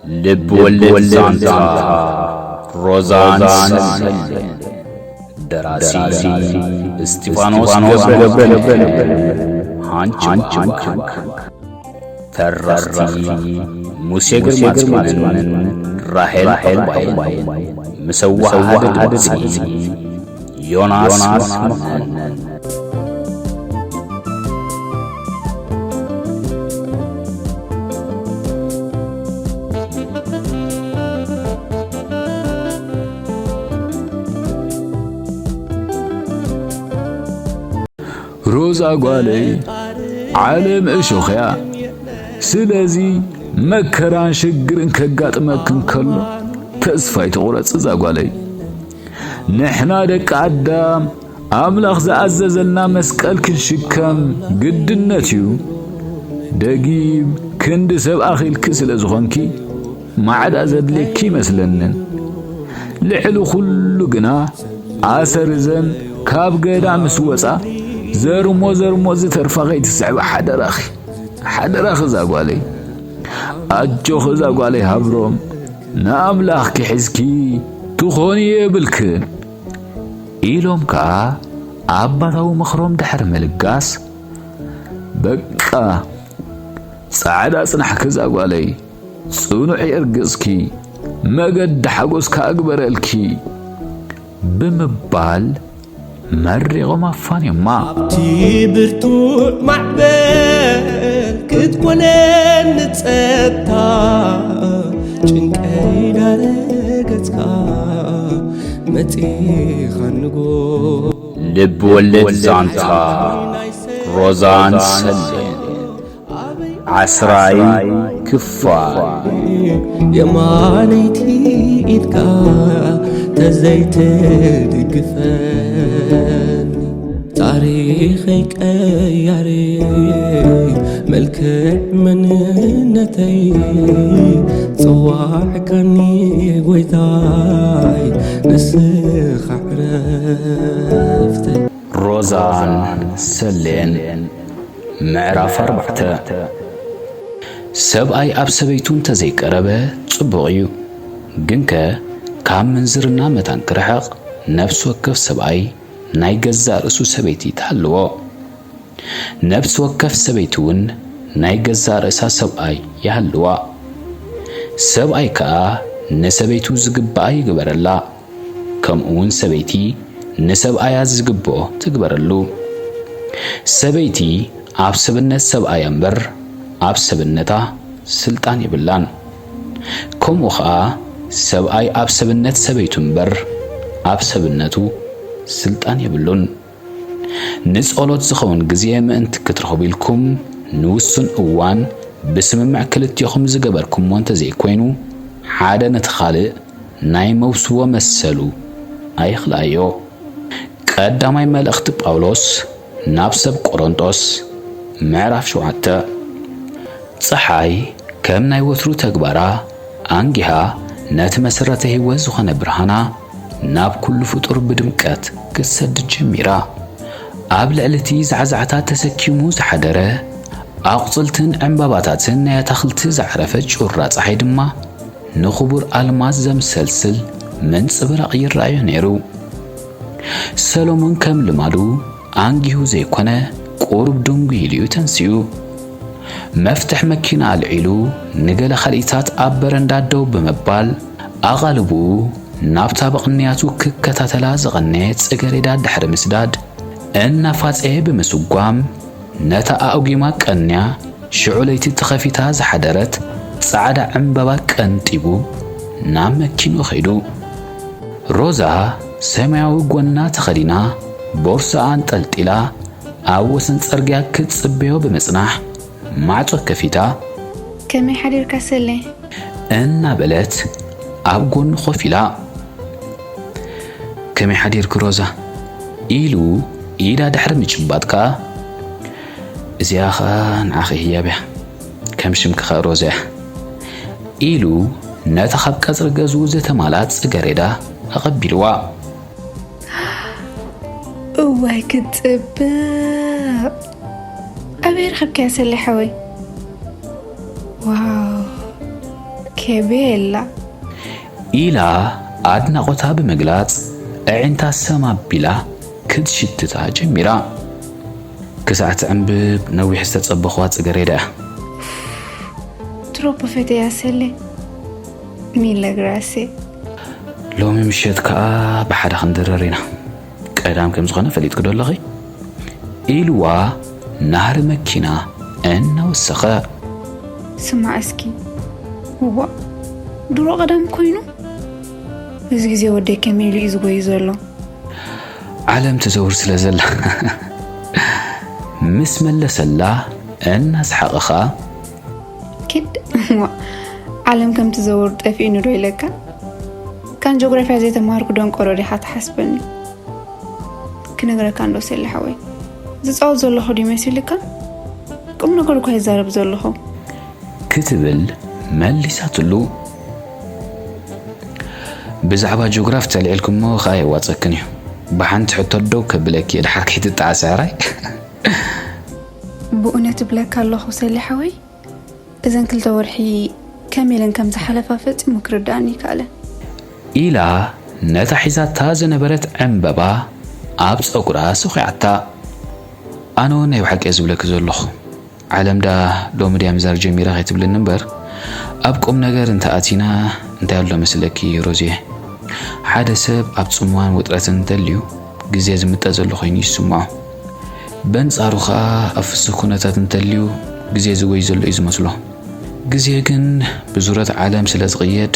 ልብ ወለድ ዛንታ ሮዛን ሰሌን። ደራሲ እስጢፋኖስ ገብረ፣ ሃንች ባንክ። ተረኽቲ ሙሴ ግርማጽዮንን ራሄል ዕባይን። ምስ ኣወሃህዳ ድምጺ ዮናስ መኮነን። ሮዛ ጓለይ፣ ዓለም እሾኽ እያ። ስለዚ መከራን ሽግርን ከጋጥመክን ከሎ ተስፋ ኣይትቑረጽ እዛ ጓለይ። ንሕና ደቂ ኣዳም ኣምላኽ ዝኣዘዘልና መስቀል ክንሽከም ግድነት እዩ። ደጊም ክንዲ ሰብ ኣኺልኪ ስለ ዝኾንኪ ማዕዳ ዘድልየኪ ይመስለንን። ልዕሊ ኩሉ ግና ኣሰር እዘን ካብ ገዳ ምስ ወጻ ዘርሞ ዘርሞ ዝተርፋ ከይትስዕባ ሓደራኺ፣ ሓደራኺ እዛ ጓለይ። ኣጆኺ እዛ ጓለይ ሃብሮም፣ ንኣምላኽኪ ሒዝኪ ትኾኒ የብልክን። ኢሎም ከኣ ኣባታዊ ምኽሮም ድሕሪ ምልጋስ፣ በቃ ጻዕዳ ጽናሕኪ እዛ ጓለይ፣ ጽኑዕ የርግጽኪ፣ መገዲ ሓጎስ ከኣ ግበረልኪ ብምባል መሪቖም ኣፋንዮማ። ኣብቲ ብርቱዕ ማዕበል ክትኮነኒ ጸጥታ፣ ጭንቀይ ዳረገጽካ መጺኻ ንጎ። ልብ ወለድ ዛንታ ሮዛን ሰሌን። ዓስራይ ክፋል። የማነይቲ ኢድካ ተዘይትድግፈኒ፣ ታሪኸይ ቀያሪ መልክዕ መንነተይ ጸዋዕካኒ ጎይታይ፣ ንስኻ ዕረፍተይ። ሮዛን ሰሌን። ምዕራፍ ኣርባዕተ። ሰብኣይ ኣብ ሰበይቱ እንተዘይቀረበ ጽቡቕ እዩ። ግንከ ካብ ምንዝርና መታን ክርሕቕ፣ ነፍሲ ወከፍ ሰብኣይ ናይ ገዛእ ርእሱ ሰበይቲ ትሃልዎ። ነፍሲ ወከፍ ሰበይቲ እውን ናይ ገዛእ ርእሳ ሰብኣይ ይሃልዋ። ሰብኣይ ከኣ ንሰበይቱ ዝግብኣ ይግበረላ። ከምኡ እውን ሰበይቲ ንሰብኣያ ዝግብኦ ትግበረሉ። ሰበይቲ ኣብ ሰብነት ሰብኣያ እምበር ኣብ ሰብነታ ስልጣን የብላን። ከምኡ ኸኣ ሰብኣይ ኣብ ሰብነት ሰበይቱ እምበር ኣብ ሰብነቱ ስልጣን የብሉን። ንጸሎት ዝኸውን ግዜ ምእንቲ ክትረኽቡ ኢልኩም ንውሱን እዋን ብስምምዕ ክልቴኹም ዝገበርኩሞ እንተዘይኮይኑ፣ ሓደ ነቲ ካልእ ናይ መውስቦ መሰሉ ኣይኽልኣዮ። ቀዳማይ መልእኽቲ ጳውሎስ ናብ ሰብ ቆሮንጦስ፣ ምዕራፍ ሸውዓተ። ጸሓይ ከም ናይ ወትሩ ተግባራ ኣንጊሃ ነቲ መሰረተ ህይወት ዝኾነ ብርሃና ናብ ኩሉ ፍጡር ብድምቀት ክትሰድድ ጀሚራ። ኣብ ልዕሊ እቲ ዛዕዛዕታ ተሰኪሙ ዝሓደረ ኣቑጽልትን ዕምባባታትን ናይ ኣታኽልቲ ዝዓረፈ ጩራ ጸሓይ ድማ ንኽቡር ኣልማዝ ዘምሰልስል ምንጽብራቕ ይረኣዮ ነይሩ። ሰሎሞን ከም ልማዱ ኣንጊሁ ዘይኮነ፣ ቁሩብ ድንጉይ ኢሉ እዩ ተንሲኡ። መፍትሕ መኪና ኣልዒሉ፣ ንገለ ካልኢታት ኣብ በረንዳ ደው ብምባል፣ ኣቓልብኡ ናብታ ብቕንያቱ ክከታተላ ዝቐነየ ጽገሬዳ ድሕሪ ምስዳድ፣ እናፋጸየ ብምስጓም፣ ነታ ኣእጒማ ቀንያ ሽዑ ለይቲ ተኸፊታ ዝሓደረት ጻዕዳ ዕምባባ ቀንጢቡ ናብ መኪንኡ ከይዱ። ሮዛ ሰማያዊ ጎና ተኸዲና፣ ቦርስኣ ኣንጠልጢላ፣ ኣብ ወሰን ጽርግያ ክትጽበዮ ብምጽናሕ፣ ማዕጾ ከፊታ፣ ከመይ ሓዲርካ ሰሌ? እናበለት ኣብ ጎኑ ኮፍ ኢላ። ከመይ ሓዲርኪ ሮዛ? ኢሉ ኢዳ ድሕሪ ምጭባጥ ከኣ፣ እዚኣ ኸኣ ንዓኺ ህያብ እያ፣ ከም ሽምኪ ኸኣ ሮዛ እያ፣ ኢሉ ነታ ካብ ቀጽሪ ገዝኡ ዝተማልኣ ጽገሬዳ ኣቐቢልዋ። እዋይ ክትጽብቕ! ኣበይ ረኸብካያ ሰሌ ሓወይ? ዋው፣ ኬቤላ። ኢላ ኣድናቖታ ብምግላጽ ኣዒንታ ሰም ኣቢላ ክትሽትታ ጀሚራ። ክሳዕ ትዕንብብ ነዊሕ ዝተጸበኽዋ ጽገሬዳ እያ። ትሮፖ ፈተያ ሰሌ ሚለ ግራሴ። ሎሚ ምሸት ከኣ ብሓደ ክንድረር ኢና። ቀዳም ከም ዝኾነ ፈሊጥኪ ዶ ኣለኺ? ኢልዋ ናህሪ መኪና እናወሰኸ። ስማዕ እስኪ፣ እዋ ድሮ ቀዳም ኮይኑ፣ እዚ ግዜ ወደይ ከመይ ኢሉ እዩ ዝጎዩ ዘሎ? ዓለም ትዘውር ስለ ዘላ። ምስ መለሰላ እናሰሓቐኻ። ኪድ፣ እዋ ዓለም ከም ትዘውር ጠፊእኑ ዶ ኢለካ? ካን ጂኦግራፊያ ዘይተማሃርኩ ደንቆሮ ዲኻ ትሓስበኒ? ክነግረካ እንዶ ሰሊ ሓወይ፣ ዝጻወት ዘለኹ ድዩ መሲልካ? ቁም ነገር እኳ ይዛረብ ዘለኹ። ክትብል መሊሳትሉ። ብዛዕባ ጂኦግራፍ ተልዒልኩሞ ከኣ የዋጸክን እዩ። ብሓንቲ ሕቶ ደው ከብለኪ እየ፣ ድሓር ከይትጠዓሲ ሕራይ። ብእውነት እብለካ ኣለኹ ሰሊ ሓወይ፣ እዘን ክልተ ወርሒ ከመይ ኢለን ከም ዝሓለፋ ፈጺሙ ክርድኣኒ ይከኣለን። ኢላ ነታ ሒዛታ ዝነበረት ዕምበባ ኣብ ጸጉራ ሰኺዓታ። ኣነ እውን ናይ ብሓቂ እየ ዝብለኪ ዘለኹ። ዓለም ደኣ ሎሚ ድያ ምዛር ጀሚራ ከይትብልኒ እምበር፣ ኣብ ቁም ነገር እንተ ኣቲና እንታይ ኣሎ መስለኪ ሮዝየ? ሓደ ሰብ ኣብ ጽምዋን ውጥረትን እንተልዩ ግዜ ዝምጠ ዘሎ ኮይኑ ይስምዖ። በንጻሩ ኸኣ ኣብ ፍሱህ ኩነታት እንተልዩ ግዜ ዝጎይ ዘሎ እዩ ዝመስሎ። ግዜ ግን ብዙረት ዓለም ስለ ዝቕየድ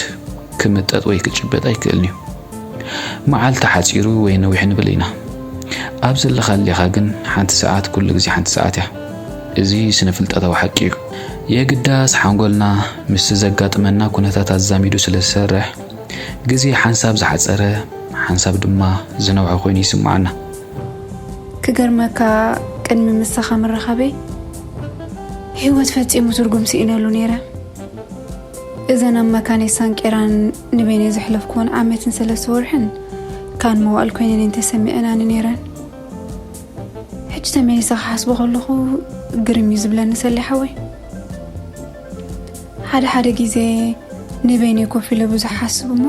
ክምጠጥ ወይ ክጭበጥ ኣይክእልን እዩ። መዓልቲ ሓጺሩ ወይ ነዊሑ ንብል ኢና። ኣብ ዘለኻሉ ኢኻ ግን ሓንቲ ሰዓት ኩሉ ግዜ ሓንቲ ሰዓት እያ። እዚ ስነ ፍልጠታዊ ሓቂ እዩ። የግዳስ ሓንጎልና ምስቲ ዘጋጥመና ኩነታት ኣዛሚዱ ስለ ዝሰርሕ፣ ግዜ ሓንሳብ ዝሓጸረ ሓንሳብ ድማ ዝነውሐ ኮይኑ ይስምዓና። ክገርመካ፣ ቅድሚ ምሳኻ ምርኻበይ ህይወት ፈጺሙ ትርጉም ስኢነሉ ነይረ። እዘን ኣብ መካኔሳን ቄራን ንበይነይ ዘሕለፍኩወን ዓመትን ሰለስተ ወርሕን ካን መዋእል ኮይነን እየን ተሰሚዐናኒ ነይረን። ሕጂ ተመሊሰ ክሓስቦ ከለኹ ግርም እዩ ዝብለኒ ሰሌ ሓወይ። ሓደ ሓደ ግዜ ንበይነይ ኮፍ ኢለ ብዙሕ ሓስብ እሞ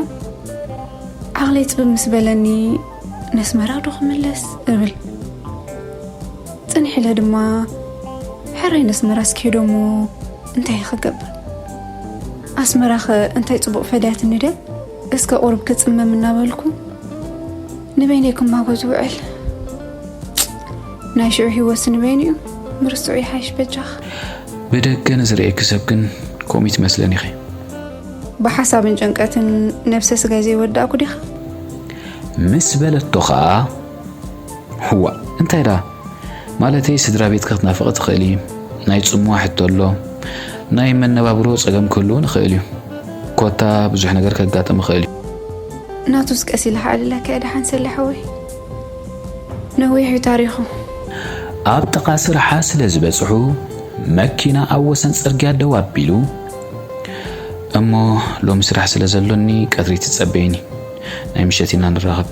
ዓቕለይ ጽብብ ምስ በለኒ ነስመራ ዶ ክምለስ እብል። ጽንሕ ኢለ ድማ ሕራይ ነስመራ ስኪሄዶ እሞ እንታይ ክገብር? ኣስመራኸ እንታይ ጽቡቕ ፈድያትኒ ድያ? እስከ ቁሩብ ክጽመም እናበልኩ ንበይነይ ክማጎት ውዕል። ናይ ሽዑ ህይወትሲ ንበይኑ እዩ፣ ምርስዑ ይሓይሽ በጃኽ። ብደገ ንዝርእየኪ ሰብ ግን ከምኡ ትመስለኒ ኢኺ። ብሓሳብን ጭንቀትን ነብሰ ስጋይ ዘይወዳእኩ ዲኻ? ምስ በለቶ ኸኣ፣ ህዋ እንታይ ዳ ማለተይ ስድራ ቤትካ ክትናፍቕ ትኽእል እዩ። ናይ ጽምዋ ሕቶ ኣሎ። ናይ መነባብሮ ጸገም ክህልዎ ንኽእል እዩ። ኮታ ብዙሕ ነገር ከጋጥም ይኽእል እዩ። ናቱስ ቀስ ኢለ ክዓልለካ እየ ደሓን ሰሌ ሓወይ። ነዊሕ እዩ ታሪኹ። ኣብ ጥቓ ስራሓ ስለ ዝበጽሑ መኪና ኣብ ወሰን ጽርግያ ደው ኣቢሉ፣ እሞ ሎሚ ስራሕ ስለ ዘሎኒ ቀትሪ ትጸበይኒ፣ ናይ ምሸት ኢና ንራኸብ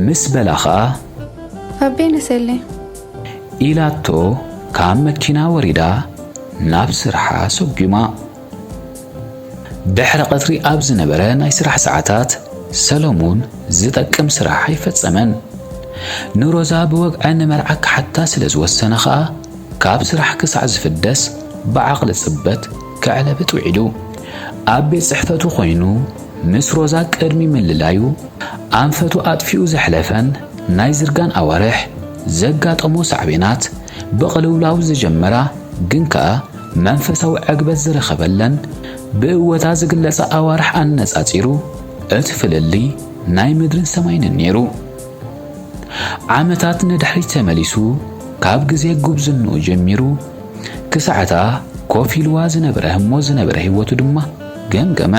ምስ በላ ኸኣ ኣቤነ ሰሌ ኢላቶ ካብ መኪና ወሪዳ ናብ ስርሓ ሰጒማ። ድሕሪ ቀትሪ ኣብ ዝነበረ ናይ ስራሕ ሰዓታት ሰለሙን ዝጠቅም ስራሕ ኣይፈጸመን። ንሮዛ ብወግዒ ንመርዓ ክሓታ ስለ ዝወሰነ ኸኣ ካብ ስራሕ ክሳዕ ዝፍደስ ብዓቕሊ ጽበት ክዕለብጥ ውዒሉ። ኣብ ቤት ጽሕፈቱ ኮይኑ ምስ ሮዛ ቅድሚ ምልላዩ ኣንፈቱ ኣጥፊኡ ዘሕለፈን ናይ ዝርጋን ኣዋርሕ ዘጋጠሞ ሳዕቤናት ብቕልውላው ዝጀመራ ግን ከኣ መንፈሳዊ ዕግበት ዝረኸበለን ብእወታ ዝግለጻ ኣዋርሕ ኣነጻጺሩ እቲ ፍልልይ ናይ ምድርን ሰማይን ነይሩ። ዓመታት ንድሕሪት ተመሊሱ ካብ ግዜ ጉብዝንኡ ጀሚሩ ክሳዕታ ኮፍ ኢልዋ ዝነበረ ህሞ ዝነበረ ህይወቱ ድማ ገምገመ።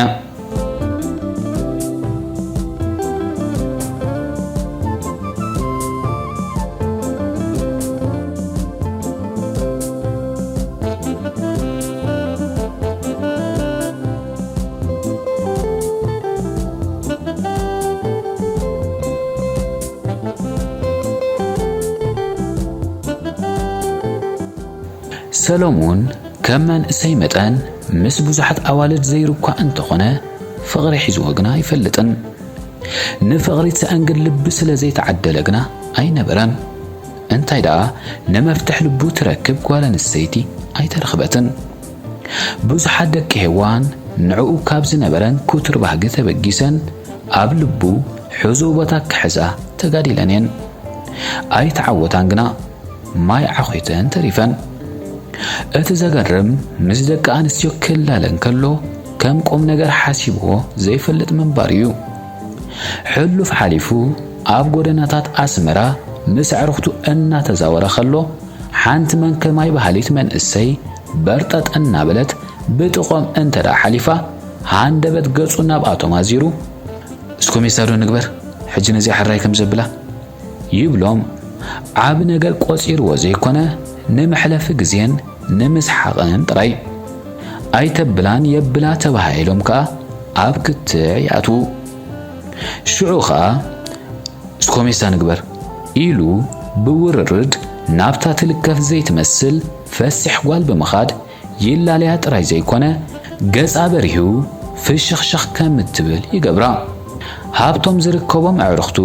ሰሎሙን ከም መንእሰይ መጠን ምስ ብዙሓት ኣዋልድ ዘይሩ እኳ እንተኾነ፣ ፍቕሪ ሒዝዎ ግና ኣይፈልጥን። ንፍቕሪ ትሰኣን ግን ልቢ ስለ ዘይተዓደለ ግና ኣይነበረን። እንታይ ደኣ፣ ንመፍትሕ ልቡ ትረክብ ጓል ኣንስተይቲ ኣይተረኽበትን። ብዙሓት ደቂ ሄዋን ንዕኡ ካብ ዝነበረን ክቱር ባህጊ ተበጊሰን፣ ኣብ ልቡ ሕዙእ ቦታ ክሕዛ ተጋዲለን እየን። ኣይተዓወታን ግና ማይ ዓኺተን ተሪፈን። እቲ ዘገርም፣ ምስ ደቂ ኣንስትዮ ክላለ እንከሎ ከም ቁም ነገር ሓሲብዎ ዘይፈልጥ ምንባሩ እዩ። ሕሉፍ ሓሊፉ ኣብ ጎደናታት ኣስመራ ምስ ኣዕሩኽቱ እናተዛወረ ከሎ፣ ሓንቲ መንከማይ በሃሊት መንእሰይ በርጠጥ እናበለት ብጥቖም እንተ ደኣ ሓሊፋ፣ ሃንደበት ገጹ ናብኣቶም ኣዚሩ፣ "እስኮ ሜሳዶ ንግበር፣ ሕጂ ነዚኣ ሕራይ ከም ዘብላ?" ይብሎም። ዓቢ ነገር ቆጺርዎ ዘይኮነ፣ ንመሕለፊ ግዜን ንምስሓቕን ጥራይ። "ኣይተብላን የብላ" ተባሃሂሎም ከኣ ኣብ ክትዕ ይኣትዉ። ሽዑ ኸኣ "እስኮ ሜሳ ንግበር" ኢሉ ብውርርድ ናብታ ትልከፍ ዘይትመስል ፈሲሕ ጓል ብምኻድ ይላለያ ጥራይ ዘይኮነ፣ ገጻ በሪሁ ፍሽኽሸኽ ከም እትብል ይገብራ። ሃብቶም ዝርከቦም ኣዕሩኽቱ፣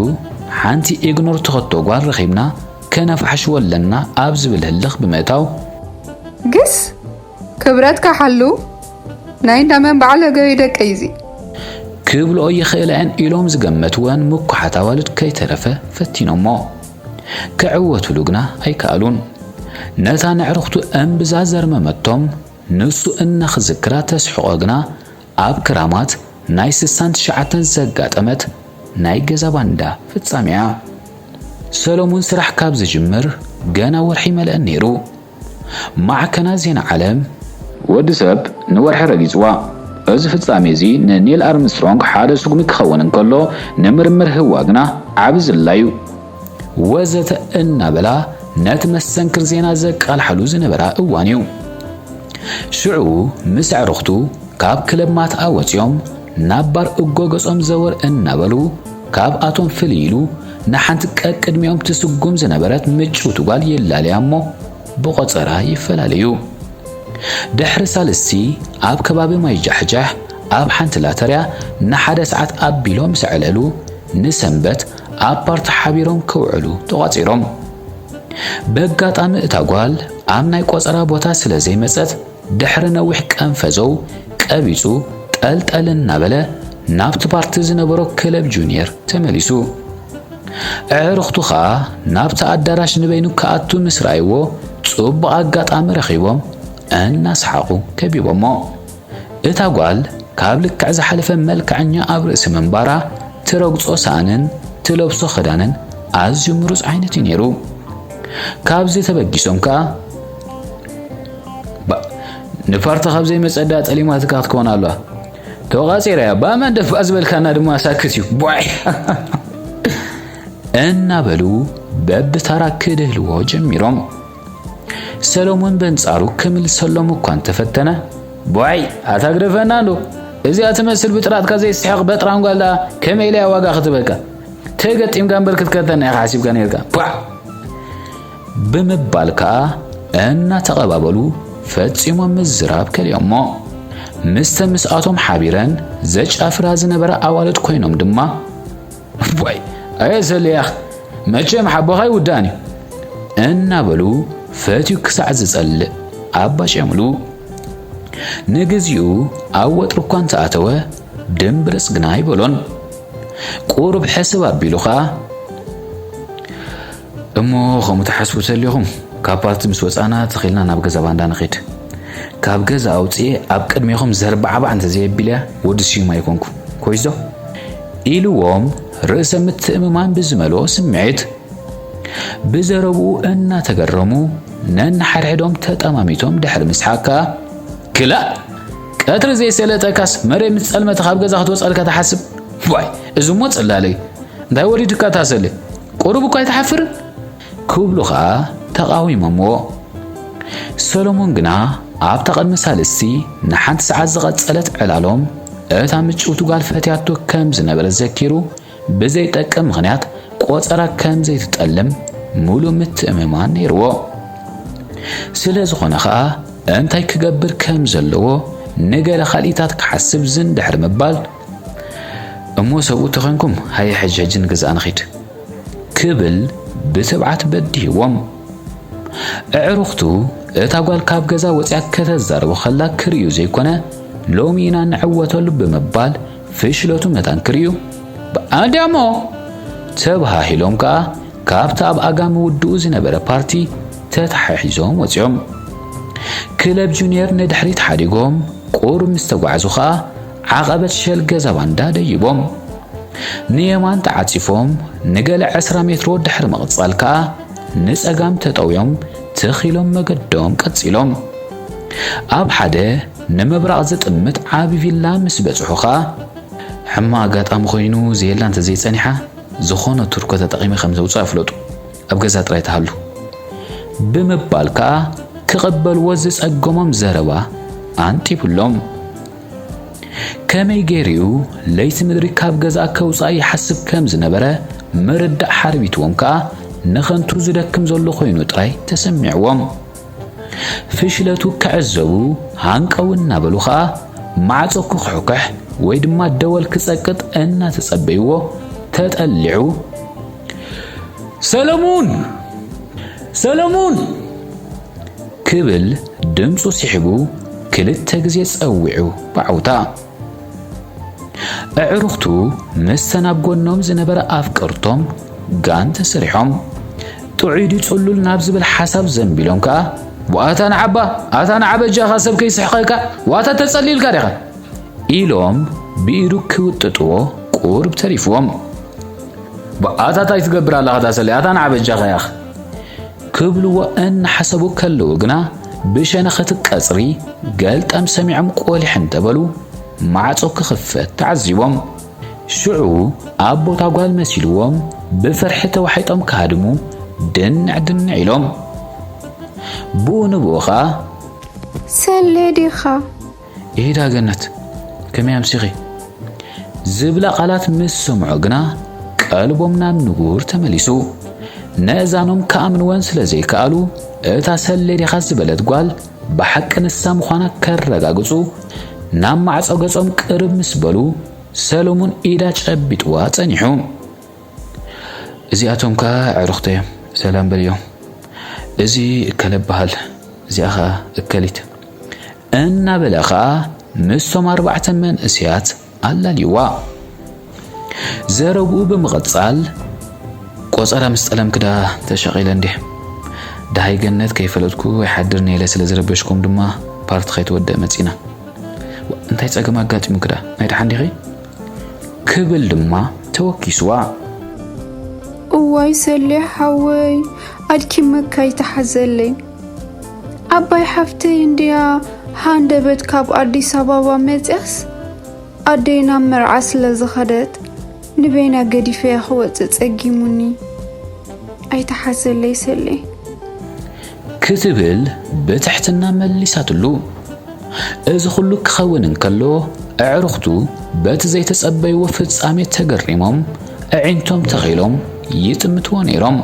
ሓንቲ ኢግኖር ትኸቶ ጓል ረኺብና ከነፋሕሽዎ ኣለና ኣብ ዝብል ህልኽ ብምእታው፣ "ግስ ክብረትካ ሓሉ፣ ናይ እንዳመን በዓል ገበይ ደቀይ እዚ?" ክብልኦ ይኽእላ እየን ኢሎም ዝገመትወን ምኩሓት ኣዋልድ ከይተረፈ ፈቲኖሞ። ክዕወቱሉ ግና ኣይከኣሉን። ነታ ነዕርኽቱ እምብዛ ዘርመመቶም ንሱ እናኽዝክራ ተስሕቖ ግና ኣብ ክራማት ናይ ስሳን ትሽዓተን ዘጋጠመት ናይ ገዛ ባንዳ ፍጻሜያ። ሰሎሙን ስራሕ ካብ ዝጅምር ገና ወርሒ መለአን ነይሩ። ማዕከና ዜና ዓለም፣ "ወዲ ሰብ ንወርሒ ረጊጽዋ። እዚ ፍጻሜ እዚ ንኒል ኣርምስትሮንግ ሓደ ስጉሚ ክኸውን እንከሎ፣ ንምርምር ህዋ ግና ዓቢ ዝላዩ" ወዘተ እናበላ ነቲ መስተንክር ዜና ዘቃልሓሉ ዝነበራ እዋን እዩ። ሽዑ ምስ ኣዕሩኽቱ ካብ ክለብ ማትኣ ወጺኦም ናብ ባር እጎ ገጾም ዘወር እናበሉ፣ ካብኣቶም ፍልይ ኢሉ ንሓንቲ ቀቅድሚኦም ትስጉም ዝነበረት ምጭውቲ ጓል ይላለያ እሞ ብቖጸራ ይፈላለዩ። ድሕሪ ሳልስቲ ኣብ ከባቢ ማይ ጃሕጃሕ ኣብ ሓንቲ ላተርያ ንሓደ ሰዓት ኣቢሎም ምስ ኣዕለሉ፣ ንሰንበት ኣብ ፓርቲ ሓቢሮም ክውዕሉ ተቋጺሮም። በጋጣሚ እታ ጓል ኣብ ናይ ቆጸራ ቦታ ስለ ዘይመጸት፣ ድሕሪ ነዊሕ ቀንፈዘው ቀቢጹ ጠልጠል እናበለ ናብቲ ፓርቲ ዝነበሮ ክለብ ጁኒየር ተመሊሱ። ኣዕሩኽቱ ኸኣ ናብቲ ኣዳራሽ ንበይኑ ክኣቱ ምስ ረኣይዎ፣ ጽቡቕ ኣጋጣሚ ረኺቦም እናሰሓቑ ከቢቦሞ። እታ ጓል ካብ ልክዕ ዝሓለፈ መልክዐኛ ኣብ ርእሲ ምንባራ፣ ትረግጾ ሳእንን ትለብሶ ክዳንን ኣዝዩ ምሩጽ ዓይነት እዩ ነይሩ። ካብዚ ተበጊሶም ከኣ፣ "ባ-፣ ንፓርቲ ካብ ዘይመጸዳ ጠሊማትካ ክትከውን ኣለዋ። ተቋጺረያ፣ ባመን ደፋእ ዝበልካና ድማ ሳክት እዩ። ቧይ!" እናበሉ በብተራ ክድህልዎ ጀሚሮም። ሰሎሞን በንጻሩ ክምልሰሎም እኳ እንተፈተነ፣ "ቧይ፣ ኣታ ግደፈና እንዶ። እዚኣ ትመስል ብጥራጥካ ዘይስሕቕ በጥራን ጓል ደኣ ከመይ ኢላ እያ ዋጋ ክትበካ? ተገጢምካ እምበር ክትከተና ኢኻ ሓሲብካ ነይርካ። ቧዕ!" ብምባል ከኣ እናተቐባበሉ ፈጺሞም ምዝራብ ከሊኦሞ። ምስተ ምስኣቶም ሓቢረን ዘጫፍራ ዝነበራ ኣዋልድ ኮይኖም ድማ፣ "ዋይ፣ ኣየ ሰልያኽ፣ መቸም ሓቦኻ ኣይውዳእን እዩ" እናበሉ ፈትዩ ክሳዕ ዝጸልእ ኣባጨምሉ። ንግዚኡ ኣብ ወጥሪ እኳ እንተኣተወ፣ ድምብርጽ ግና ኣይበሎን። ቁሩብ ሕስብ ኣቢሉ ኸኣ፣ "እሞ ከምኡ ትሓስቡ ተሊኹም፣ ካብ ፓርቲ ምስ ወጻና ተኺልና ናብ ገዛ ባንዳ ንኺድ። ካብ ገዛ ኣውጽኤ ኣብ ቅድሜኹም ዘርባዕባዕ እንተዘየቢለያ ወዲ ስዩም ኣይኮንኩ። ኮይዞ?" ኢልዎም ርእሰ ምትእምማን ብዝመልኦ ስምዒት። ብዘረብኡ እናተገረሙ ነንሓድሕዶም ተጠማሚቶም ድሕሪ ምስሓቕ ከኣ፣ "ክላእ! ቀትሪ ዘይሰለጠካስ መሬት ምስ ጸልመተ ካብ ገዛ ክትወጸልካ ትሓስብ? ዋይ፣ እዚ እሞ ጽላለ እዩ። እንታይ ወሪድካ ታሰለ? ቁሩብ እኳ ኣይትሓፍርን?" ክብሉ ኸኣ ተቓዊሞምዎ። ሰሎሞን ግና ኣብታ ቅድሚ ሳልስቲ ንሓንቲ ሰዓት ዝቐጸለት ዕላሎም፣ እታ ምጭውቲ ጓል ፈትያቶ ከም ዝነበረት ዘኪሩ፣ ብዘይጠቅም ምኽንያት ቆጸራ ከም ዘይትጠልም ምሉእ ምትእምማን ነይርዎ። ስለ ዝኾነ ኸኣ፣ እንታይ ክገብር ከም ዘለዎ ንገለ ካልኢታት ክሓስብ ዝን ድሕሪ ምባል፣ "እሞ ሰብኡ ተኾንኩም፣ ሃየ ሕጂ ሕጂ ንገዛእ ንኺድ" ክብል ብትብዓት በዲህዎም። ኣዕሩኽቱ እታ ጓል ካብ ገዛ ወጺኣ ከተዛርቦ ከላ ክርእዩ ዘይኮነ፣ "ሎሚ ኢና ንዕወተሉ" ብምባል ፍሽለቱ መታን ክርእዩ፣ "ብኣንድያሞ!" ተባሃሂሎም ከኣ ካብቲ ኣብ ኣጋ ምውድኡ ዝነበረ ፓርቲ ተተሓሒዞም ወጺኦም። ክለብ ጁንየር ንድሕሪት ሓዲጎም ቁሩብ ምስ ተጓዕዙ ከኣ ዓቐበት ሸል ገዛ ባንዳ ደይቦም። ንየማን ተዓጺፎም ንገለ ዕስራ ሜትሮ ድሕሪ ምቕጻል ከኣ ንጸጋም ተጠውዮም ትኽ ኢሎም መገዶም ቀጺሎም። ኣብ ሓደ ንምብራቕ ዝጥምት ዓቢ ቪላ ምስ በጽሑ ከኣ፣ "ሕማቕ ኣጋጣሚ ኮይኑ ዘየላ እንተዘይጸኒሓ፣ ዝኾነ ቱርኮ ተጠቒመ ከም ዘውጽኣ ፍለጡ፣ ኣብ ገዛ ጥራይ ትሃሉ" ብምባል ከኣ ክቕበልዎ ዝጸገሞም ዘረባ ኣንጢቡሎም። ከመይ ገይሩ'ዩ ለይቲ ምድሪ ካብ ገዛ ከውጽኣ ይሓስብ ከም ዝነበረ ምርዳእ ሓርቢትዎም ከኣ ንኸንቱ ዝደክም ዘሎ ኮይኑ ጥራይ ተሰሚዕዎም። ፍሽለቱ ክዕዘቡ ሃንቀው እናበሉ ኸኣ ማዕጾ ክኹሕኩሕ ወይ ድማ ደወል ክጸቅጥ እናተጸበይዎ ተጠሊዑ፣ "ሰለሙን! ሰለሙን!" ክብል ድምጹ ስሒቡ ክልተ ግዜ ጸዊዑ ብዓውታ። ኣዕሩኽቱ ምስተን ኣብ ጎኖም ዝነበረ ኣፍቀርቶም ጋን ተሰሪሖም፣ ጥዑይ ድዩ ጽሉል ናብ ዝብል ሓሳብ ዘንቢሎም ከኣ፣ "ዋታ ንዓባ፣ ኣታ ንዓ በጃኻ ሰብ ከይስሕቐካ፣ ዋታ ተጸሊልካ ዲኻ?" ኢሎም ብኢዱ ክውጥጥዎ ቁሩብ ተሪፍዎም። "ብኣታ እንታይ ትገብር ኣለኻ እታ ሰለይ? ኣታ ንዓ በጃኻ ያኽ!" ክብልዎ እናሓሰቡ ከለዉ ግና፣ ብሸነኽ እቲ ቀጽሪ ገልጠም ሰሚዖም ቆሊሕ እንተበሉ፣ ማዕጾ ክኽፈት ተዓዚቦም። ሽዑ ኣብ ቦታ ጓል መሲልዎም፣ ብፍርሒ ተዋሒጦም ክሃድሙ ድንዕ ድንዕ ኢሎም። ብኡ ንብኡ ኸኣ፣ "ሰሌ ዲኻ?" "ኢዳ ገነት፣ ከመይ ኣምሲኺ?" ዝብላ ቃላት ምስ ሰምዑ ግና ቀልቦም ናብ ንቡር ተመሊሱ። ነእዛኖም ክኣምንወን ስለ ዘይከኣሉ፣ እታ ሰሌ ዲኻ ዝበለት ጓል ብሓቂ ንሳ ምዃና ከረጋግጹ ናብ ማዕጾ ገጾም ቅርብ ምስ በሉ፣ ሰሎሙን ኢዳ ጨቢጥዋ ጸኒሑ። "እዚኣቶም ከኣ ኣዕሩኽተይ እዮም፣ ሰላም በልዮም። እዚ እከለ እበሃል፣ እዚኣ ኸኣ እከሊት" እናበለ ኸኣ ምስቶም ኣርባዕተ መንእሰያት ኣላልይዋ። ዘረብኡ ብምቕጻል፣ "ቆጸራ ምስ ጠለምኪ ደኣ ተሸቒለ እንድየ። ደሃይ ገነት ከይፈለጥኩ ኣይሓድርን ኢለ ስለ ዝረበሽኩም ድማ ፓርቲ ከይትወድእ መጺና። እንታይ ጸገም ኣጋጢሙኪ ደኣ? ናይ ደሓን ዲኺ?" ክብል ድማ ተወኪስዋ። "እዋይ ሰሌ ሓወይ፣ ኣድኪመካ ኣይትሓዘለይ። ዓባይ ሓፍተይ እንድያ ሃንደበት ካብ ኣዲስ ኣበባ መጽያስ፣ ኣደይ ናብ መርዓ ስለ ዝኸደት ንበይና ገዲፈያ ክወጽእ ጸጊሙኒ። ኣይትሓዘለይ ሰሌ" ክትብል ብትሕትና መሊሳትሉ። እዚ ኹሉ ክኸውን እንከሎ፣ ኣዕሩኽቱ በቲ ዘይተጸበይዎ ፍጻሜ ተገሪሞም፣ ኣዒንቶም ተኺሎም ይጥምትዎ ነይሮም።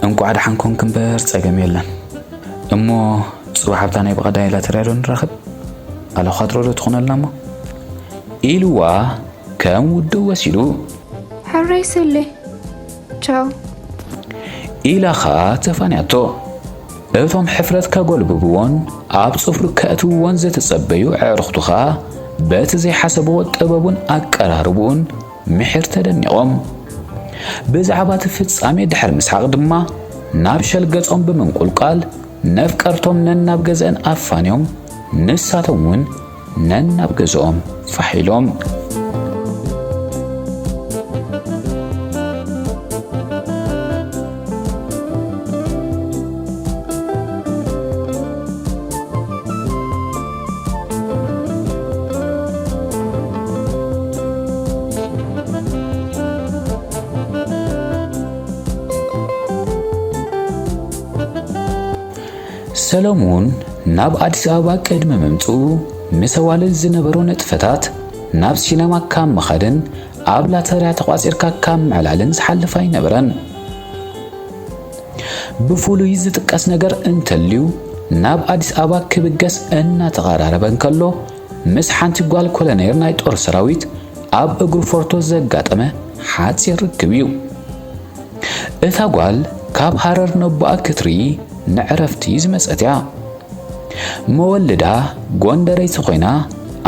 "እንቋዕ ደሓን ኮንኪ እምበር ጸገም የለን። እሞ ጽባሕ ኣብታ ናይ ብቐዳይ ላተርያ ዶ ንራኸብ? ኣለኻ ጥሮ ዶ ትኾነልና እሞ?" ኢልዋ ከም ውድእ ወሲዱ። "ሕራይ ሰሌ፣ ቻው" ኢላ ኸኣ ተፋንያቶ። እቶም ሕፍረት ከጎልብብዎን ኣብ ጽፍሩ ከእትውዎን ዝተጸበዩ ኣዕሩኽቱ ኸኣ በቲ ዘይሓሰብዎ ጥበቡን ኣቀራርብኡን ምሒር ተደኒቖም። ብዛዕባ እቲ ፍጻሜ ድሕሪ ምስሓቕ ድማ ናብ ሸል ገጾም ብምንቁልቋል ነፍቀርቶም ነናብ ገዘአን ኣፋንዮም፣ ንሳቶም እውን ነናብ ገዝኦም ፋሕ ኢሎም። ሰሎሙን ናብ ኣዲስ ኣበባ ቅድሚ ምምጽኡ፣ ምስ ኣዋልድ ዝነበሮ ንጥፈታት ናብ ሲነማ ካብ ምኻድን ኣብ ላተርያ ተቋጺርካ ካብ ምዕላልን ዝሓልፍ ኣይነበረን። ብፍሉይ ዝጥቀስ ነገር እንተልዩ፣ ናብ ኣዲስ ኣበባ ክብገስ እናተቐራረበ እንከሎ፣ ምስ ሓንቲ ጓል ኮሎኔል ናይ ጦር ሰራዊት ኣብ እግሩ ፎርቶ ዘጋጠመ ሓጺር ርክብ እዩ። እታ ጓል ካብ ሃረር ነቦኣ ክትርኢ ንዕረፍቲ ዝመጸት እያ። መወልዳ ጎንደረይቲ ኮይና፣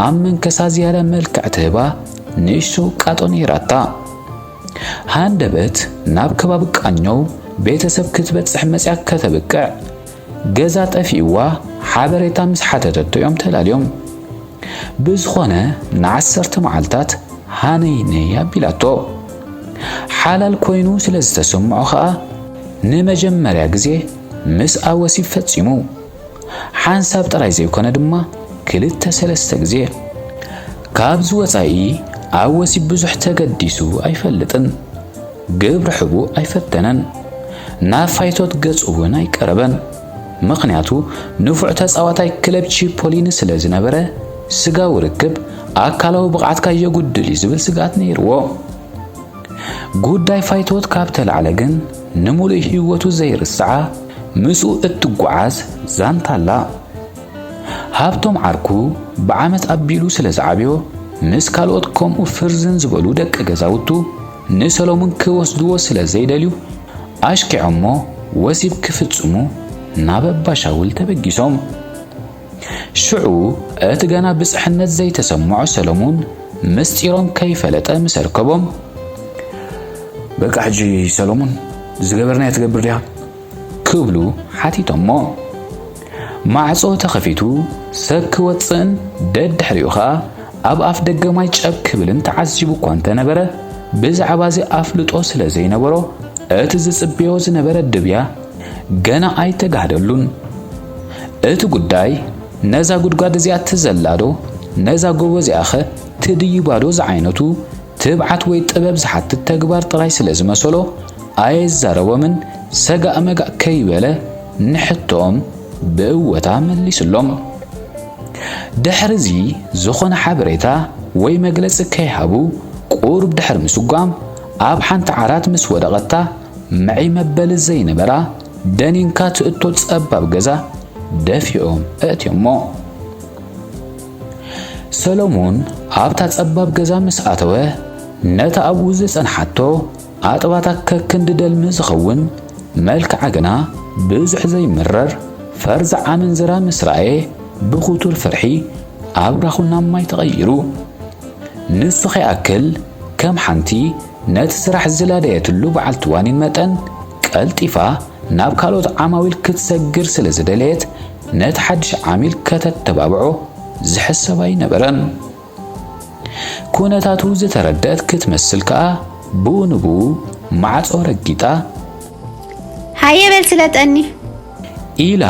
ኣብ መንከሳ ዝያዳ መልክዕ ትህባ ንእሽቶ ውቃጦ ነይራታ። ሃንደበት ናብ ከባቢ ቃኘው ቤተሰብ ክትበጽሕ መጽያ ከተብቅዕ፣ ገዛ ጠፊእዋ ሓበሬታ ምስ ሓተተቶ እዮም ተላልዮም። ብዝኾነ ንዓሰርተ መዓልታት ሃነይ ነይ ኣቢላቶ። ሓላል ኮይኑ ስለ ዝተሰምዖ ኸኣ ንመጀመርያ ግዜ ምስኣ ወሲብ ፈጺሙ። ሓንሳብ ጥራይ ዘይኮነ ድማ ክልተ ሰለስተ ግዜ። ካብዚ ወጻኢ ኣብ ወሲብ ብዙሕ ተገዲሱ ኣይፈልጥን። ግብሪ ሕቡእ ኣይፈተነን። ናብ ፋይቶት ገጹ እውን ኣይቀረበን። ምኽንያቱ ንፉዕ ተጻዋታይ ክለብ ቺፖሊኒ ስለ ዝነበረ፣ ስጋዊ ርክብ ኣካላዊ ብቕዓትካ የጉድል እዩ ዝብል ስግኣት ነይርዎ። ጉዳይ ፋይቶት ካብ ተላዕለ ግን፣ ንምሉእ ህይወቱ ዘይርስዓ ምስኡ እትጓዓዝ ዛንታ ኣላ። ሃብቶም ዓርኩ ብዓመት ኣቢሉ ስለ ዝዓብዮ፣ ምስ ካልኦት ከምኡ ፍርዝን ዝበሉ ደቂ ገዛውቱ ንሰሎሙን ክወስድዎ ስለ ዘይደልዩ፣ ኣሽኪዖሞ ወሲብ ክፍጽሙ ናብ ኣባሻውል ተበጊሶም። ሽዑ እቲ ገና ብጽሕነት ዘይተሰምዖ ሰሎሙን ምስጢሮም ከይፈለጠ ምስ ኣርከቦም፣ "በቃ ሕጂ ሰሎሙን፣ ዝገበርናዮ ትገብር ዲኻ?" ክብሉ ሓቲቶሞ። ማዕጾ ተኸፊቱ ሰብ ክወጽእን ደድሕሪኡ ኸኣ ኣብ ኣፍ ደገ ማይ ጨብ ክብልን ተዓዚቡ እኳ እንተነበረ፣ ብዛዕባ እዚ ኣፍልጦ ስለ ዘይነበሮ፣ እቲ ዝጽበዮ ዝነበረ ድብያ ገና ኣይተጋህደሉን። እቲ ጉዳይ ነዛ ጉድጓድ እዚኣ ትዘላ ዶ፣ ነዛ ጎቦ እዚኣኸ ትድይባ ዶ ዝዓይነቱ ትብዓት ወይ ጥበብ ዝሓትት ተግባር ጥራይ ስለ ዝመሰሎ፣ ኣየዛረቦምን ሰጋእ መጋእ ከይበለ ንሕቶኦም ብእወታ መሊስሎም። ድሕሪ እዚ ዝኾነ ሓበሬታ ወይ መግለጺ ከይሃቡ ቁሩብ ድሕሪ ምስጓም፣ ኣብ ሓንቲ ዓራት ምስ ወደቐታ፣ ምዒ መበሊ ዘይነበራ ደኒንካ ትእቶ ጸባብ ገዛ ደፊኦም ኣእትዮሞ። ሰሎሙን ኣብታ ጸባብ ገዛ ምስ ኣተወ፣ ነታ ኣብኡ ዝጸንሓቶ ኣጥባታ ከክንዲ ደልሚ ዝኸውን መልክዓ ግና ብዙሕ ዘይምረር ፈርዚ ኣመንዝራ ምስ ረኣየ፣ ብኽቱር ፍርሒ ኣብራኹ ናብ ማይ ተቐይሩ። ንሱ ከይኣክል፣ ከም ሓንቲ ነቲ ስራሕ ዝላደየትሉ በዓልቲ ዋኒን መጠን፣ ቀልጢፋ ናብ ካልኦት ዓማዊል ክትሰግር ስለ ዝደለየት፣ ነቲ ሓድሽ ዓሚል ከተተባብዖ ዝሕሰብ ኣይነበረን። ኩነታቱ ዝተረደአት ክትመስል ከኣ፣ ብኡ ንብኡ ማዕጾ ረጊጣ፣ "ሃየ በል ስለጠኒ!" ኢላ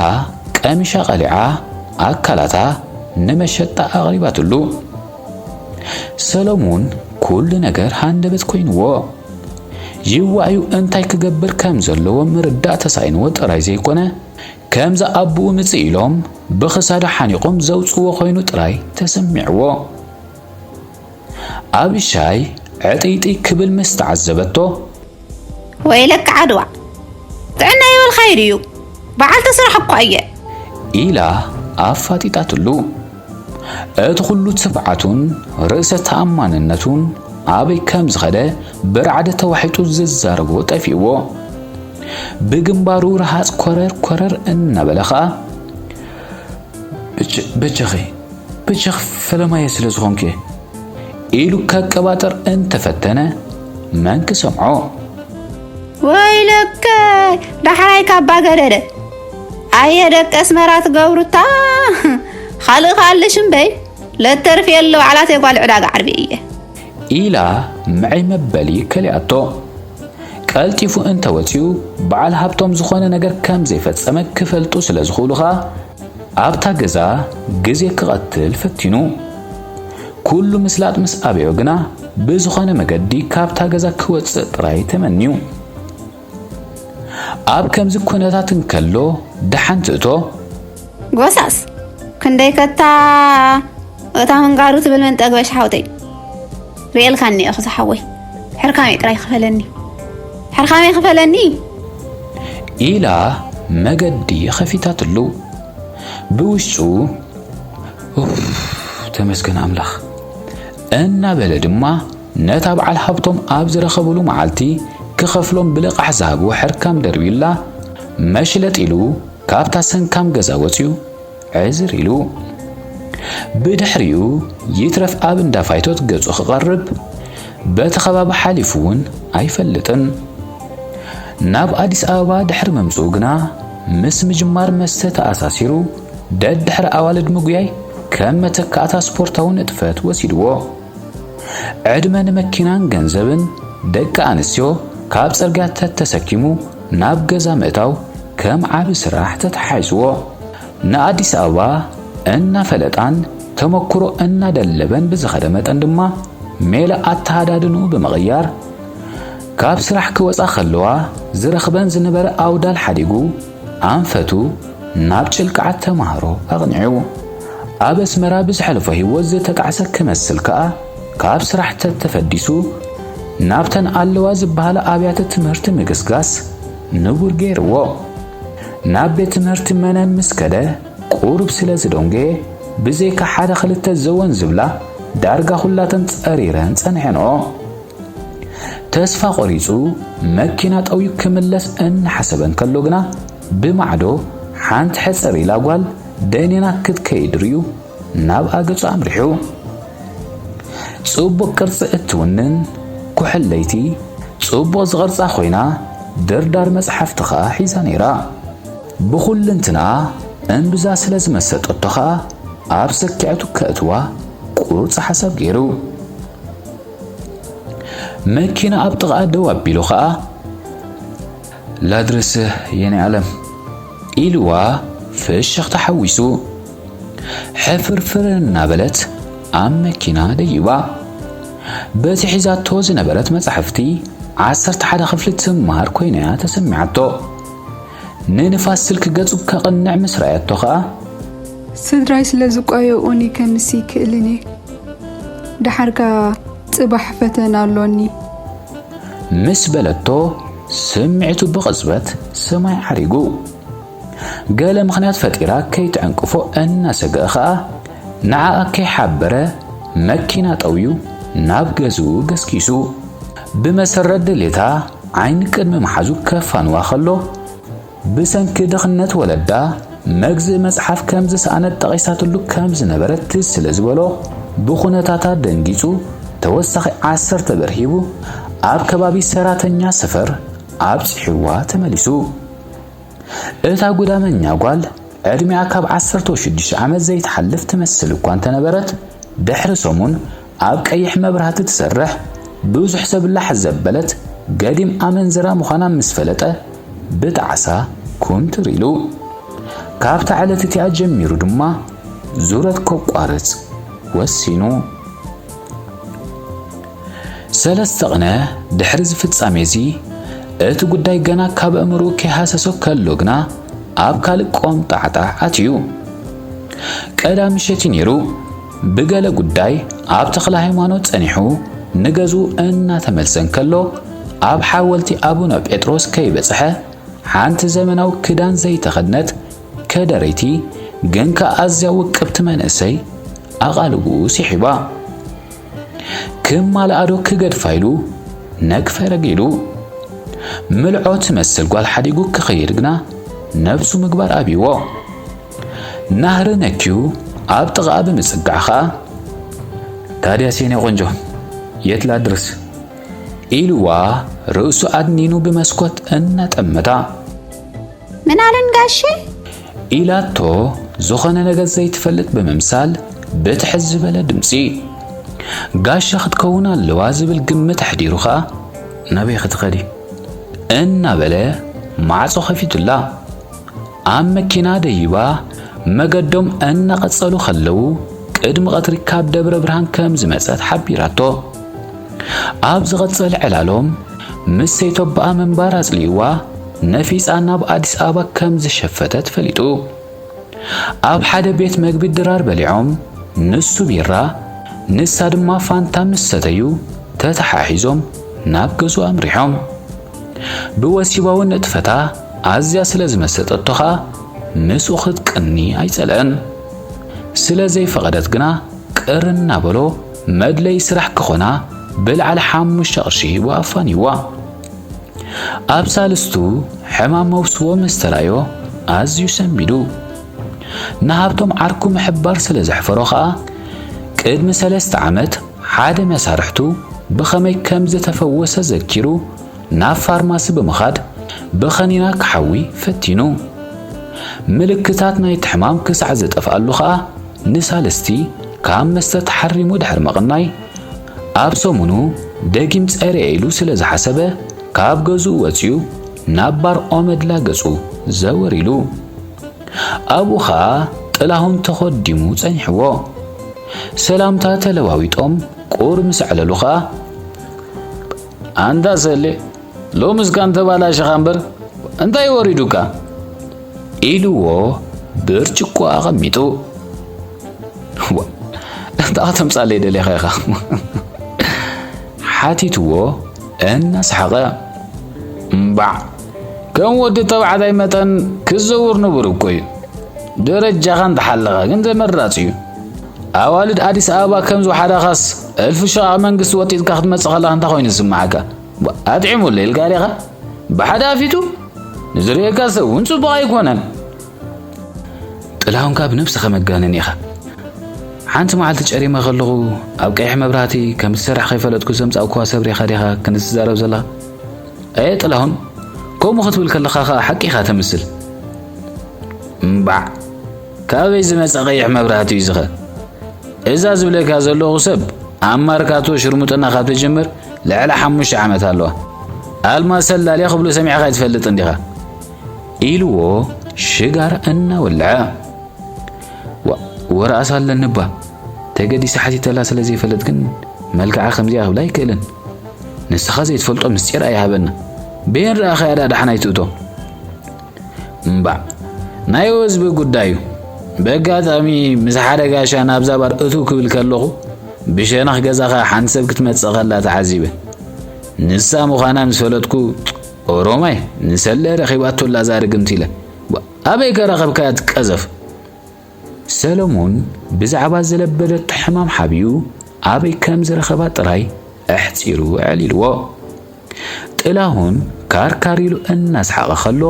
ቀሚሻ ቀሊዓ ኣካላታ ንመሸጣ ኣቕሪባትሉ። ሰሎሙን ኩሉ ነገር ሃንደበት ኮይንዎ። ይዋእዩ እንታይ ክገብር ከም ዘለዎ ምርዳእ ተሳኢንዎ ጥራይ ዘይኮነ፣ ከምዛ ኣቦኡ ምጽእ ኢሎም ብኽሳዱ ሓኒቖም ዘውጽዎ ኮይኑ ጥራይ ተሰሚዕዎ። ኣብሻይ ዕጥይጥይ ክብል ምስ ተዓዘበቶ፣ "ወይለካ ዓድዋ፣ ጥዕና ይበልካይ ድዩ? በዓልቲ ስራሕ እኳ እየ!" ኢላ ኣፋጢጣትሉ። እቲ ኩሉ ትብዓቱን ርእሰ ተኣማንነቱን ኣበይ ከም ዝኸደ ብራዕዲ ተዋሒጡ ዝዛረቦ ጠፊእዎ። ብግንባሩ ረሃጽ ኮረር ኮረር እናበለ ኸኣ፣ "በጀ-፣ በጃኺ፣ በጃኺ ፈለማየ ስለ ዝኾንኪ" ኢሉ ከቀባጥር እንተፈተነ፣ መን ክሰምዖ? "ወይለከ ዳሕራይ ካባ ገደደ፣ ኣየ ደቂ ኣስመራ ትገብሩታ፣ ካልእ ከኣልሽ እምበይ፣ ለተርፍ የለ ባዕላተይ ጓል ዕዳጋ ዓርቢ እየ" ኢላ ምዒ መበሊ ከሊኣቶ። ቀልጢፉ እንተወጺኡ፣ በዓል ሃብቶም ዝኾነ ነገር ከም ዘይፈጸመ ክፈልጡ ስለ ዝኽእሉ ኸኣ፣ ኣብታ ገዛ ግዜ ክቐትል ፈቲኑ። ኩሉ ምስላጥ ምስ ኣበዮ ግና፣ ብዝኾነ መገዲ ካብታ ገዛ ክወጽእ ጥራይ ተመንዩ። ኣብ ከምዚ ኩነታት እንከሎ፣ ደሓን ትእቶ። ጎሳስ፣ ክንደይ ከታ እታ ምንጋሩ ትብል መን ጠግበሽ ሓውተይ። ርእየልካ እኒኤኹ ዝሓወይ። ሕርካመይ ጥራይ ክፈለኒ። ሕርካመይ ክፈለኒ። ኢላ መገዲ ኸፊታትሉ። ብውሽጡ "ኡፍ፣ ተመስገን ኣምላኽ" እናበለ ድማ ነታ በዓል ሃብቶም ኣብ ዝረኸብሉ መዓልቲ ክኸፍሎም ብልቓሕ ዝሃብዎ ሕርካም ደርብዩላ መሽለጥ ኢሉ ካብታ ሰንካም ገዛ ወፂኡ ዕዝር ኢሉ። ብድሕሪኡ ይትረፍ ኣብ እንዳ ፋይቶት ገጹ ክቐርብ በቲ ከባቢ ሓሊፉ እውን ኣይፈልጥን። ናብ ኣዲስ ኣበባ ድሕሪ ምምጽኡ ግና ምስ ምጅማር መስተ ተኣሳሲሩ ደድሕሪ ኣዋልድ ምጉያይ ከም መተካእታ ስፖርታዊ ንጥፈት ወሲድዎ። ዕድመ ንመኪናን ገንዘብን ደቂ ኣንስትዮ ካብ ጽርግያ ተተሰኪሙ ናብ ገዛ ምእታው ከም ዓቢ ስራሕ ተተሓሒዝዎ። ንኣዲስ ኣበባ እናፈለጣን ተመክሮ እናደለበን ብዝኸደ መጠን ድማ ሜላ ኣተሃዳድንኡ ብምቕያር ካብ ስራሕ ክወጻ ከለዋ ዝረኽበን ዝነበረ ኣውዳል ሓዲጉ ኣንፈቱ ናብ ጭልቅዓት ተማሃሮ ኣቕኒዑ። ኣብ ኣስመራ ብዘሕለፎ ህይወት ዝተጣዕሰ ክመስል ከኣ ካብ ስራሕ ተተፈዲሱ ናብተን ኣለዋ ዝበሃላ ኣብያተ ትምህርቲ ምግስጋስ ንቡር ገይርዎ። ናብ ቤት ትምህርቲ መነን ምስ ከደ ቁሩብ ስለ ዝደንጎየ ብዘይካ ሓደ ክልተ ዘወን ዝብላ ዳርጋ ኩላተን ጸሪረን ጸኒሐንኦ። ተስፋ ቆሪጹ መኪና ጠውዩ ክምለስ እናሓሰበ እንከሎ ግና ብማዕዶ ሓንቲ ሕጽር ኢላ ጓል ደኒና ክትከይድ ርእዩ ናብ ኣገጹ ኣምሪሑ። ጽቡቕ ቅርጺ እትውንን ኩሕል ለይቲ ጽቡቕ ዝቕርጻ ኮይና ድርዳር መጽሓፍቲ ኸኣ ሒዛ ነይራ። ብኹልንትና እምብዛ ስለ ዝመሰጠቶ ኸኣ ኣብ ሰኪዐቱ ከእትዋ ቁርጺ ሓሳብ ገይሩ። መኪና ኣብ ጥቓኣ ደው ኣቢሉ ኸኣ "ላድርስ የኔ ዓለም" ኢልዋ ፍሽኽታ ሓዊሱ። ሕፍርፍር እናበለት ኣብ መኪና ደይባ። በቲ ሒዛቶ ዝነበረት መጻሕፍቲ ዓሰርተ ሓደ ክፍሊ ትምሃር ኮይና እያ ተሰሚዓቶ። ንንፋስ ስልኪ ገጹ ከቕንዕ ምስ ረኣየቶ ኸኣ "ስድራይ ስለ ዝቋየኡኒ ከምሲ ይክእልን እየ። ደሓር ከኣ ጽባሕ ፈተና ኣሎኒ" ምስ በለቶ ስምዒቱ ብቕጽበት ሰማይ ዓሪጉ። ገለ ምኽንያት ፈጢራ ከይትዕንቅፎ እናሰግአ ኸኣ ንዓኣ ከይሓበረ መኪና ጠውዩ ናብ ገዝኡ ገስጊሱ። ብመሰረት ድሌታ ዓይኒ ቅድሚ ምሓዙ ከፋንዋ ከሎ ብሰንኪ ድኽነት ወለዳ መግዝኢ መጽሓፍ ከም ዝሰኣነት ጠቒሳትሉ ከም ዝነበረት ትዝ ስለ ዝበሎ ብኹነታታ ደንጊጹ ተወሳኺ ዓሰርተ ብር ሂቡ ኣብ ከባቢ ሰራተኛ ሰፈር ኣብጺሕዋ ተመሊሱ። እታ ጉዳመኛ ጓል ዕድሚኣ ካብ ዓሰርተ ሽዱሽተ ዓመት ዘይትሓልፍ ትመስል እኳ እንተነበረት ድሕሪ ሰሙን ኣብ ቀይሕ መብራህቲ ትሰርሕ ብዙሕ ሰብ ላሕ ዘበለት ገዲም ኣመንዝራ ምዃና ምስ ፈለጠ ብጣዕሳ ኩምትር ኢሉ። ካብታ ዕለት እቲኣ ጀሚሩ ድማ ዙረት ከቋርጽ ወሲኑ። ሰለስተ ቅነ ድሕሪ እዚ ፍጻሜ እዚ እቲ ጉዳይ ገና ካብ ኣእምርኡ ከይሃሰሶ ከሎ ግና ኣብ ካልእ ቆምጣዕጣዕ ኣትዩ። ቀዳም ምሸት እዩ ነይሩ። ብገለ ጉዳይ ኣብ ተኽለ ሃይማኖት ጸኒሑ ንገዝኡ እናተመልሰ እንከሎ ኣብ ሓወልቲ ኣቡነ ጴጥሮስ ከይበጽሐ ሓንቲ ዘመናዊ ክዳን ዘይተኸድነት ከደረይቲ ግን ከኣ ኣዝያ ውቅብቲ መንእሰይ ኣቓልቦኡ ስሒባ። ክማልኣዶ ክገድፋ ኢሉ ነግፈ ረጊሉ። ምልዖ ትመስል ጓል ሓዲጉ ክኸይድ ግና ነብሱ ምግባር ኣብይዎ። ናህሪ ነክዩ ኣብ ጥቓኣ ብምጽጋዕ ኸኣ "ታድያስ የኔ ቆንጆ የት ላድርስ?" ኢልዋ ርእሱ ኣድኒኑ ብመስኮት እናጠመታ። "ምን ኣለን ጋሼ?" ኢላቶ ዝኾነ ነገር ዘይትፈልጥ ብምምሳል ብትሕት ዝበለ ድምጺ። ጋሻ ክትከውን ኣለዋ ዝብል ግምት ኣሕዲሩ ኸኣ "ናበይ ክትኸዲ?" እናበለ ማዕጾ ከፊቱላ። ኣብ መኪና ደይባ መገዶም እናቐጸሉ ከለዉ ቅድሚ ቀትሪ ካብ ደብረ ብርሃን ከም ዝመጸት ሓቢራቶ። ኣብ ዝቐጸለ ዕላሎም ምስ ሰይቶብኣ ምንባር ኣጽሊእዋ ነፊጻ ናብ ኣዲስ ኣበባ ከም ዝሸፈተት ፈሊጡ። ኣብ ሓደ ቤት መግቢ ድራር በሊዖም ንሱ ቢራ ንሳ ድማ ፋንታ ምስ ሰተዩ ተተሓሒዞም ናብ ገዝኡ ኣምሪሖም። ብወሲባዊ ንጥፈታ ኣዝያ ስለ ዝመሰጠቶ ኸኣ ምስኡ ክትቅኒ ኣይጸልአን። ስለ ዘይፈቐደት ግና ቅር እናበሎ መድለይ ስራሕ ክኾና ብልዓሊ ሓሙሽተ ቅርሺ ሂቡ ኣፋንይዋ። ኣብ ሳልስቱ ሕማም መውስዎ ምስ ተራእዮ ኣዝዩ ሰንቢዱ። ንሃብቶም ዓርኩ ምሕባር ስለ ዘሕፈሮ ኸኣ ቅድሚ ሰለስተ ዓመት ሓደ መሳርሕቱ ብኸመይ ከም ዝተፈወሰ ዘኪሩ ናብ ፋርማሲ ብምኻድ ብኸኒና ክሓዊ ፈቲኑ። ምልክታት ናይቲ ሕማም ክሳዕ ዝጠፍኣሉ ኸኣ ንሳልስቲ ካብ መስተ ተሓሪሙ ድሕሪ ምቕናይ ኣብ ሰሙኑ ደጊም ጸርየ ኢሉ ስለ ዝሓሰበ ካብ ገዝኡ ወጺኡ ናብ ባር ኦመድላ ገጹ ዘወር ኢሉ። ኣብኡ ኸኣ ጥላሁን ተኾዲሙ ጸኒሕዎ። ሰላምታ ተለዋዊጦም ቁር ምስ ኣዕለሉ ኸኣ ኣንታ ሰሌ ሎምስ ካን ተባላሽኻ እምበር እንታይ ወሪዱካ? ኢልዎ ብርጭቆ ኣቐሚጡ። ዋ፣ እንታይ ከተምጻለይ ደሊኻ ኢኻ? ሓቲትዎ እናሰሓቐ። እምባዕ፣ ከም ወዲ ተባዕታይ መጠን ክዘውር ንቡር እኮ እዩ። ደረጃኻ እንተሓለኻ ግን ተመራጺ እዩ። ኣዋልድ ኣዲስ ኣበባ ከም ዝወሓዳኻስ እልፊ ሸቓቕ መንግስቲ ወጢጥካ ክትመጽእ ከለኻ እንታይ ኮይኑ ዝስምዓካ? ኣጥዒሙለይ ኢልካ ዲኻ? ብሓደ ኣፊቱ ንዝርእየካ ሰብ እውን ጽቡቕ ኣይኮነን። ጥላሁንካ ብነብስኻ መጋነን ኢኻ። ሓንቲ መዓልቲ ጨሪመ ከለኹ ኣብ ቀይሕ መብራህቲ ከም እትሰርሕ ከይፈለጥኩ ዘምጻእኩዋ ሰብ ሪኻ ዲኻ ክንዲ ትዛረብ ዘለኻ? ኣየ ጥላሁን፣ ከምኡ ክትብል ከለኻ ኸኣ ሓቂ ኢኻ ተምስል። እምባዕ፣ ካበይ ዝመጸ ቀይሕ መብራህቲ እዩ ዝኸ? እዛ ዝብለካ ዘለኹ ሰብ ኣብ ማርካቶ ሽርሙጥና ካብ ትጅምር ልዕሊ ሓሙሽተ ዓመት ኣለዋ። ኣልማዝ ሰላልያ ክብሉ ሰሚዕኻ ኣይትፈልጥን ዲኻ? ኢልዎ ሽጋራ እናወልዐ። ዋ፣ ወረኣስ ኣለኒ እባ። ተገዲሰ ሓቲተላ ስለ ዘይፈልጥ ግን መልክዓ ከምዚኣ ክብላ ኣይክእልን። ንስኻ ዘይትፈልጦ ምስጢር ኣይሃበና። በየን ረኣኻያ ደኣ ደሓን ኣይትእቶ? እምባዕ፣ ናይ ወዝቢ ጉዳይ እዩ። በጋጣሚ ምስ ሓደ ጋሻ ናብዛ ባር እትው ክብል ከለኹ ብሸነኽ ገዛኻ ሓንቲ ሰብ ክትመጽእ ከላ ተዓዚበ። ንሳ ምዃና ምስ ፈለጥኩ ኦሮማይ ንሰለ ረኺባቶላ እዛ ርግምቲ ኢለ። ዋ፣ ኣበይ ከ ረኸብካያ ትቀዘፍ? ሰለሙን ብዛዕባ ዝለበደቶ ሕማም ሓቢኡ ኣበይ ከም ዝረኸባ ጥራይ ኣሕጺሩ ኣዕሊልዎ። ጥላሁን ካርካር ኢሉ እናሰሓቐ ከሎ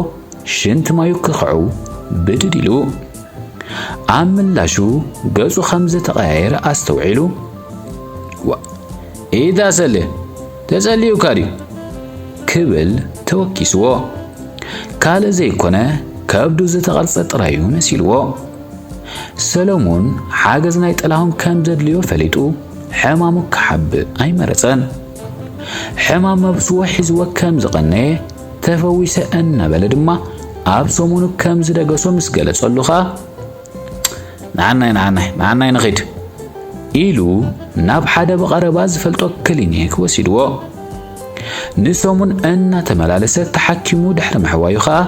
ሽንቲ ማዩ ክኽዕው ብድድ ኢሉ። ኣብ ምላሹ ገጹ ከም ዝተቐያየረ ኣስተውዒሉ። ዋ፣ ኢታ ሰሌ፣ ተጸልዩካ ድዩ? ክብል ተወኪስዎ። ካልእ ዘይኮነ ከብዱ ዝተቐርጸ ጥራዩ መሲልዎ። ሰለሙን ሓገዝ ናይ ጥላሁን ከም ዘድልዮ ፈሊጡ ሕማሙ ክሓብእ ኣይመረጸን። ሕማም መብስዎ ሒዝዎ ከም ዝቐነየ ተፈዊሰ እናበለ ድማ ኣብ ሰሙኑ ከም ዝደገሶ ምስ ገለጸሉ ኸኣ ንዓናይ ንዓናይ ንዓናይ ንኺድ ኢሉ ናብ ሓደ ብቐረባ ዝፈልጦ ክሊኒክ ወሲድዎ። ንሰሙን እናተመላለሰ ተሓኪሙ ድሕሪ ምሕዋዩ ኸኣ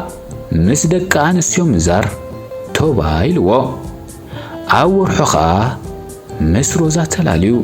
ምስ ደቂ ኣንስትዮ ምዛር ቶባ ኢልዎ። ኣብ ወርሑ ኸኣ ምስ ሮዛ ተላልዩ።